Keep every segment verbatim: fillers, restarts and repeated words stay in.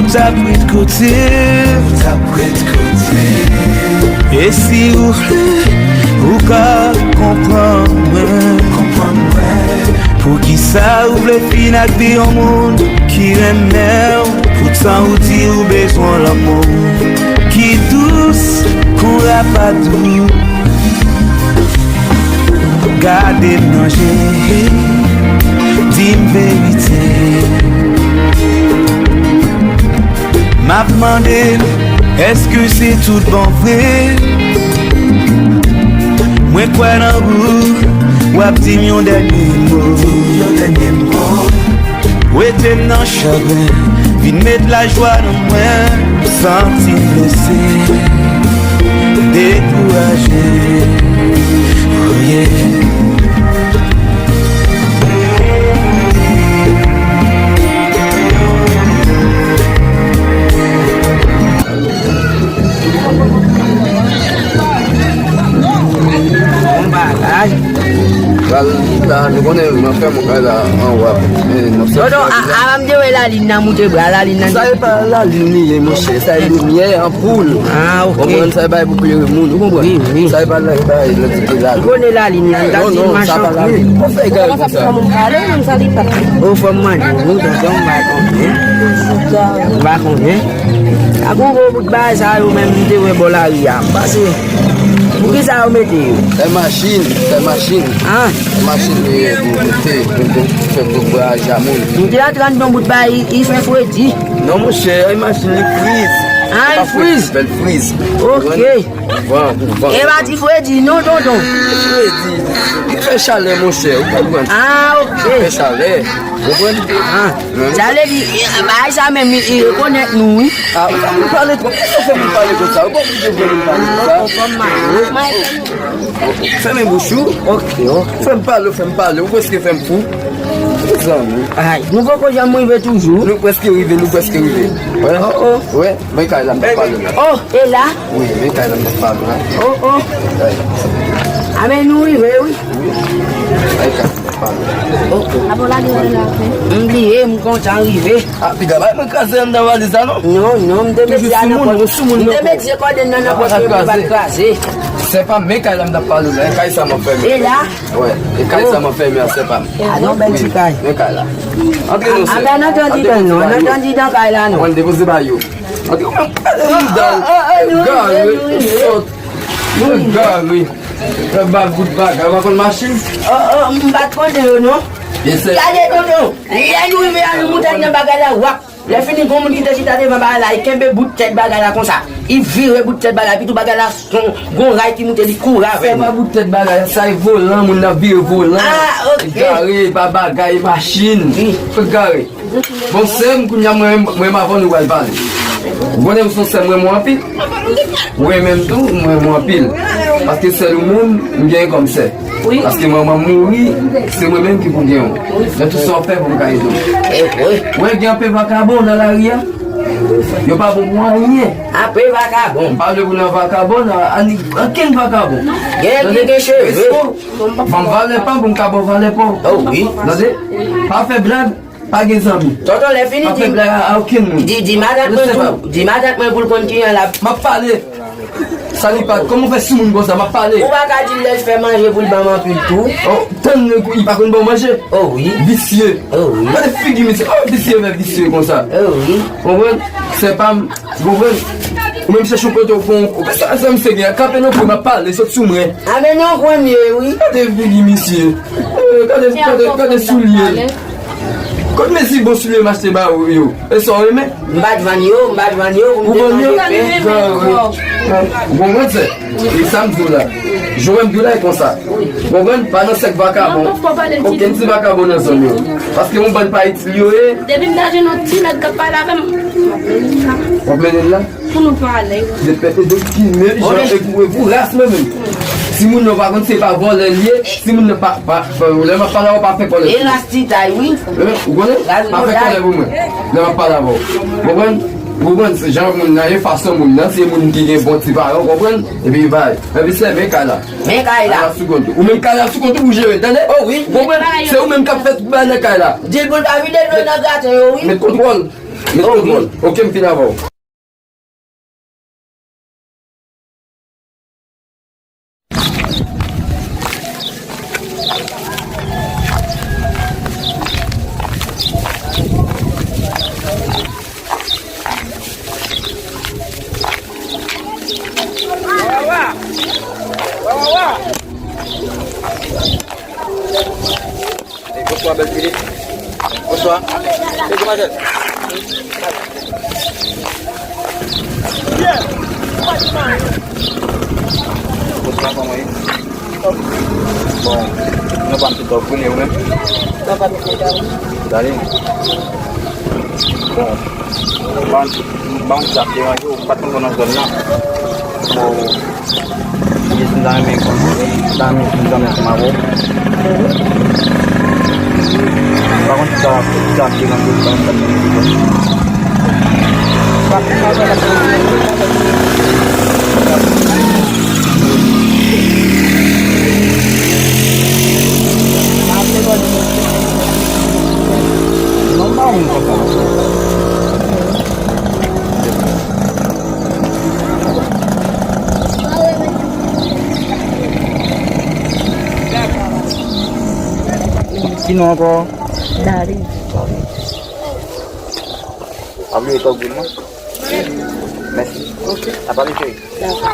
Sa prit kote, sa prit kote. E si ou vle, ou ka konprann mwen. Konprann mwen. Poukisa ou vle fin ak vi yon moun ki renmen w? Poutan ou di ou bezwen lanmou ki dous kon rapadou. Gade m nan je, di m verite. M ap mande m, èske se tout bon vre? Mwen kwè nan ou, w ap di m yon dènye mo. Yon dènye mo. Wete m nan chagren, vin met lajwa nan mwen. Santi m blese, dekouraje. Oh yeah. Bon bagay. Pral la, nou konnen nan fèm ou kay la anwo a. Men, nan fèm. Tonton, a, a, m te wè lalin nan moute bra, lalin nan. Sa e pa lalin li ye, monchè. Sa e limyè anpoul. Ah, ok. Konprann, sa e bay pou klere moun, ou konprann? Wi, wi. Sa e pa la, bay lantite lalin. Ou konnen lalin nan, non, non, sa pa lalin. Ou fè egare konsa. Ou fè m mande, ou tonton, m pa konnen. M pa konnen. Ak yon gwo bout bagay sa yo menm m te wè bò lari a. M pase. Poukisa yo mete yo? Fè machin, fè machin. Ah. Fè machin li ye pou mete, pou, pou fè pou vwayaje a moun. M te antre anndan yon bout bagay, li, li fè fredi. Non, monchè, e machin li friz. Ah, li friz? Li friz. Ok. Van, van. E pa ti fredi, non, tonton. Fredi. Li fè chalè, monchè, ou konprann? Ah, ok. Li fè chalè. Ou konprann? Ah. Sa vle di, e, bagay sa menm, li, li rekonèt nou, wi. Ah, ou pa pale twòp. Kisa w fè moun pale konsa? Ou pa oblije fè moun pale konsa. Fèmen bouch ou. Ok, ok. Fè m pale, fè m pale. Ou prèske fè m fou. Mezanmi. Ay, nou poko janm rive toujou. Nou prèske rive, nou prèske rive. Wè. Oh, oh. Wè, men kay la, m t ap pale la. Oh, e la? Wi, men kay la, m t ap pale la. Oh, oh. Ay. A, men nou rive, wi. Wi. Men kay la, m t ap pale la. Ok. M bliye, m kontan rive. Ah, piga bay mwen kraze anndan valiz la, non? Non, non, m te mete a nan pòch. M te mete kòdèn nan nan pòch mwen pou m pa t kraze. Sè pa m, men kay la m t ap pale w la, e kay sa m ap fèmen. E la? Wè, e kay sa m ap fèmen an, sè pa m. A, non, bèl ti kay. Men kay la. Antre non, sè. A, ben, n antandidan, non, n antandidan kay la, non. Mwen depoze ba yo. Antre, mwen gade mouda w. Gade, sòt. Gade. Fè bal bout bagay, w pa konn machin? Oh, oh, m pa t konnen yo, non. Gade, tonton, lè nou rive a, nou moute nan bagay la, wap. Lè fini, gon moun ki te chita devan bagay la, li kenbe bout tèt bagay la konsa. Li vire bout tèt bagay, epi tou bagay la, son, gon ray ki moute, li kouri avè l. Se pa bout tèt bagay la, sa e volan, moun nan vire volan. Ah, ok. Li gare, pa bagay, machin. Wi. Fèk gare. Bon, sè m, kounye a mwen, mwen menm avè w nou pral pale. Ou konnen m se yon sè m renmen w anpil. Ou renmen m tou, m renmen w anpil. Paske sèl ou menm m genyen kòm sè. Wi. Paske manman m mouri, se mwen menm ki pou gen w. Nan tout sa w fè pou m ka ede w. Ou wè gen anpil vakabon nan lari a. Yo pa bon pou anyen. Anpil vakabon. M pa vle pou nan vakabon, nan ani-, ankenn vakabon. Gen ki gen cheve. Ban m valè pa m pou m ka ba w valè pa w. Oh, wi. Tande? Pa fè blag. Pa gen zanmi. Tonton, lè fini, di, di matant mwen pou, di matant mwen pou l konn kijan l ap. M ap pale. Sa li pa, kòman w fè sou moun konsa? M ap pale. Ou pa ka di l lè l fè manje pou l ban m anpil tou. Oh, tann li pa konn ba w manje. Oh, wi. Visye. Oh, wi. Gade figi misye. Oh, visye fè visye konsa. Oh, wi. Konprann? Se pa m. Ou konprann? Ou menm chèche yon kote w fè yon, sa, sa misye gen, kanpe nan kwen, m ap pale, sot sou mwen. A, men non, kwen m ye, wi. Gade figi misye. Eh, gade, gade, gade soulye l. Kot mezi bon soulye m achte ba ou yo? E sa w renmen? M pa t vann yo, m pa t vann yo, pou m te manje pen. Ou konprann, sè? E sa m di w la. Jowèl m di w la e konsa. Ou konprann? Pa nan sèk vakabon. Okenn ti vakabon nan zòn yo. Paske yon bann pa itil yo ye. Depi m ta jwenn yon ti nèg k ap pale avè m. W ap mennen l la? Pou nou pale. De pèt e de kine, jan e pou, e pou ras mwen menm. Timoun nan pa konn se pa vòlè l ye. Timoun nan pa, pa, pa, lè m ap pale avè w, pa fè kòlè. E ras ti tay, wi. Eh, ou konnen? Pa fè kòlè pou mwen. Lè m ap pale avè w. Ou konprann? Ou konprann? Se jan moun nan ye, fason moun nan, se moun ki gen bon ti paran, ou konprann? Epi bay. Epi se men kay la. Men kay la. Kay la sou kont ou. Ou menm kay la sou kont ou pou jere, tande? Oh, wi. Ou konprann? Se ou menm k ap fè tout bagay nan kay la. Di l pou l pa vide dlo nan graten yo, wi. Met kontwòl. Met tout moun. Ok, m fin avè w. Bonswa, bèl Filip. Bonswa. E, kòman jèn? Bonswa, kòman ye? Bon, nou pa m ti tòp, ou menm? Dale. Bon, ban, ban sa ap deranje w, m pa t konn nan zòn nan. Bon, Yes, m ta renmen konn, m ta renmen konn zanmi ansanm avè w. Pa konn si sa, si sa ap deranje w, pa konn sa ap deranje w. Non, pa yon konsa. Ki non ankò? Dari. Pa bliye tòg vin non. Mèsi. Ok. N ap pale cheri. Dakò.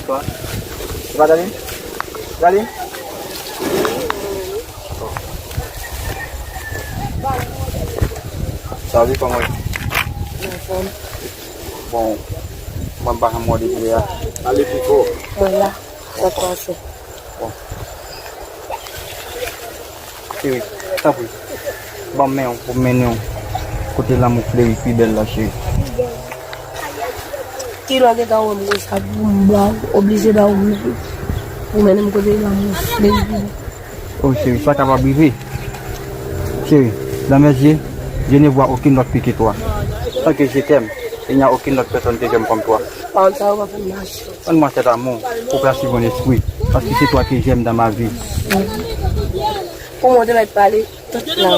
Bonswa. Se pa Darline? Darline? Sa va, kòman w ye? Anfòm. Bon, mwen pa janm wè w depi lè a. Ale pi fò. Mwen la, nan twa sè. Bon. Cheri, tanpri, ban m men w pou m mennen w kote lanmou fleri pi bèl la, cheri. Kilè w gentan wè m konsa pou m ba w, oblije ba w mwen pou mennen m kote lanmou fleri pi bèl. Oh, chérie, sa kapab rive. Chérie, dans mes yeux, je ne vois aucune autre fille que toi. Tant que je t'aime, il n'y a aucune autre personne que j'aime comme toi. Pawòl sa yo pa fè m mache. Donne-moi cet amour pour faire suivre mon esprit, parce que c'est toi que j'aime dans ma vie. Pou mwen te mèt pale tout la.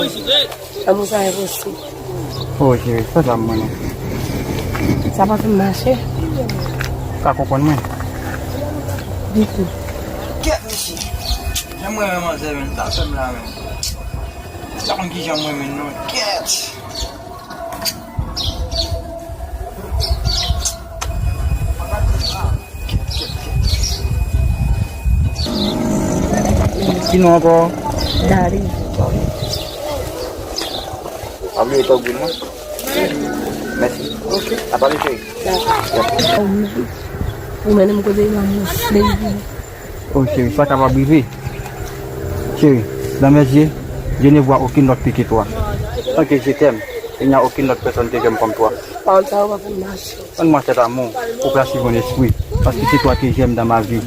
Lanmou sa enposib. Oh, chérie, fè sa pou mwen non. Sa pa fin mache. Ou ka konprann mwen. Ditou. Kèt, mesye. Jan m renmen manzè, menm, sa fè m la, menm. Sa konn ki jan m renmen l non. Kèt. Ki non ankò? Dari. Pa bliye tòg vin non. Mèsi. Ok. N ap pale cheri. Dakò. Ou mennen m kote lanmou fleri. Oh chérie, sa kapab rive. Chérie, dans mes yeux, je ne vois aucune autre fille que toi. Tant que je t'aime, il n'y a aucune autre personne que j'aime comme toi. Pawòl sa yo pa fè m mache. Donne-moi cet amour pour faire suivre mon esprit, parce que c'est toi que j'aime dans ma vie.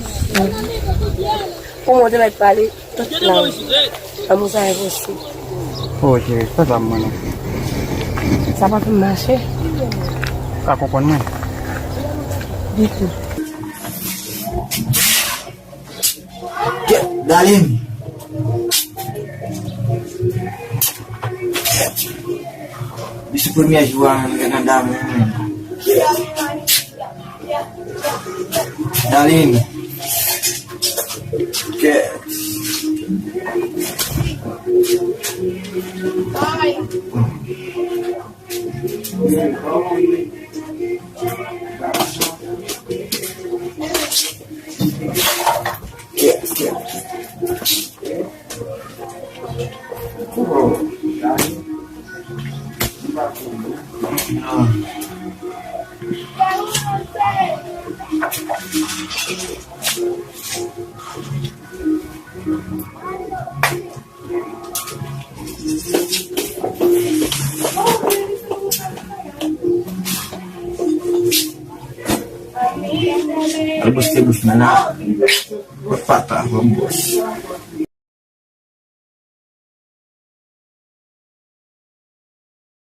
Pou mwen te mèt pale tout la. Lanmou sa enposib. Oh chérie, fè sa pou mwen non. Sa pa fin mache. Ou ka konprann mwen. Ditou. Kèt, Darline. Kèt. Depi sou premye jou a, menm, kèt nan dam, menm. Kèt. Darline. Kèt. Kèt, kèt. Al bouche bouche, nana. Pata, ban m bwòs.